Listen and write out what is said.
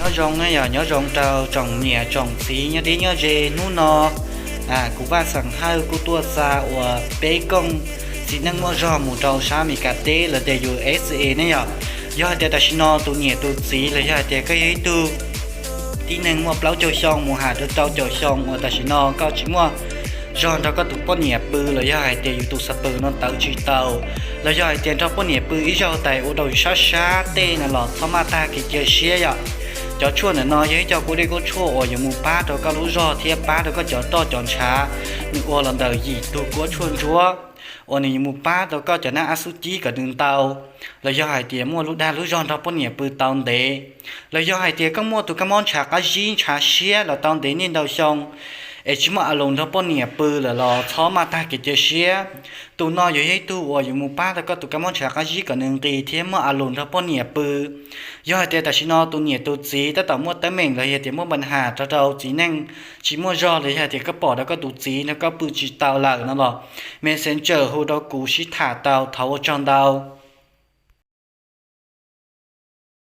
Nyob zoo na yog, nyob zoo rau tsoom niam tsoom txiv nyob deb nyob ze hnub no. Kuv Vaj Xeem Hawj kuj tuaj xa uas peb kooj txiv neej muaj zog mus rau sab Amelikas teb los tias U S A ne yom. Yog hais tias tam sim no tus niam tus txiv los yog hais tias koj yog ib tug tib neeg muaj plaub caug xyoo mus has rau rau caum xyoo uas tam sim no koj tsis muaj zog nrog koj tus poj niam pw los yog hais tias yus tus xa pw no tawv tsis tau, los yog hais tias nrog poj niam pw ib zaug tais ua rau sab sab tej no los txhob maj tag kev cia siab yom. Cov tshuaj ntawm no yog ib co kuab dej kuab tshuaj uas yuav mus pab rau koj lub zog thiab pab rau koj cov roj cov ntshav, nws ua los ntawm yim tug kuab tshuaj ntsuab uas nws yuav mus pab rau koj cov nab ab xub cib kom nws ntau, los yog hais tias muaj lub dag lub zog nrog poj niam pw tau ntev, los yog hais tias koj muaj tus kab mob ntshav qab zib ntshav siab los tau ntev niaj ntau xyoo es tsis muaj a lus nrog poj niam pw lawm los txhob maj tag kev cia siab. Tus no yuav yog ib tug uas yuav mus pab rau koj tus kab mob ntshav qab zib kom nws nqis thiab muaj a lus nrog poj niam pw. Yog hais tias tam sim no tus niam tus txiv tab tom muaj teeb meem los yog tias muaj npa has rau rau txiv neej tsis muaj zog los yog hais tias koj pom rau koj tus txiv nrog koj pw tsis tau lawm no los Messenger hu rau kuv sib tham tau, thov ua tsaug ntau.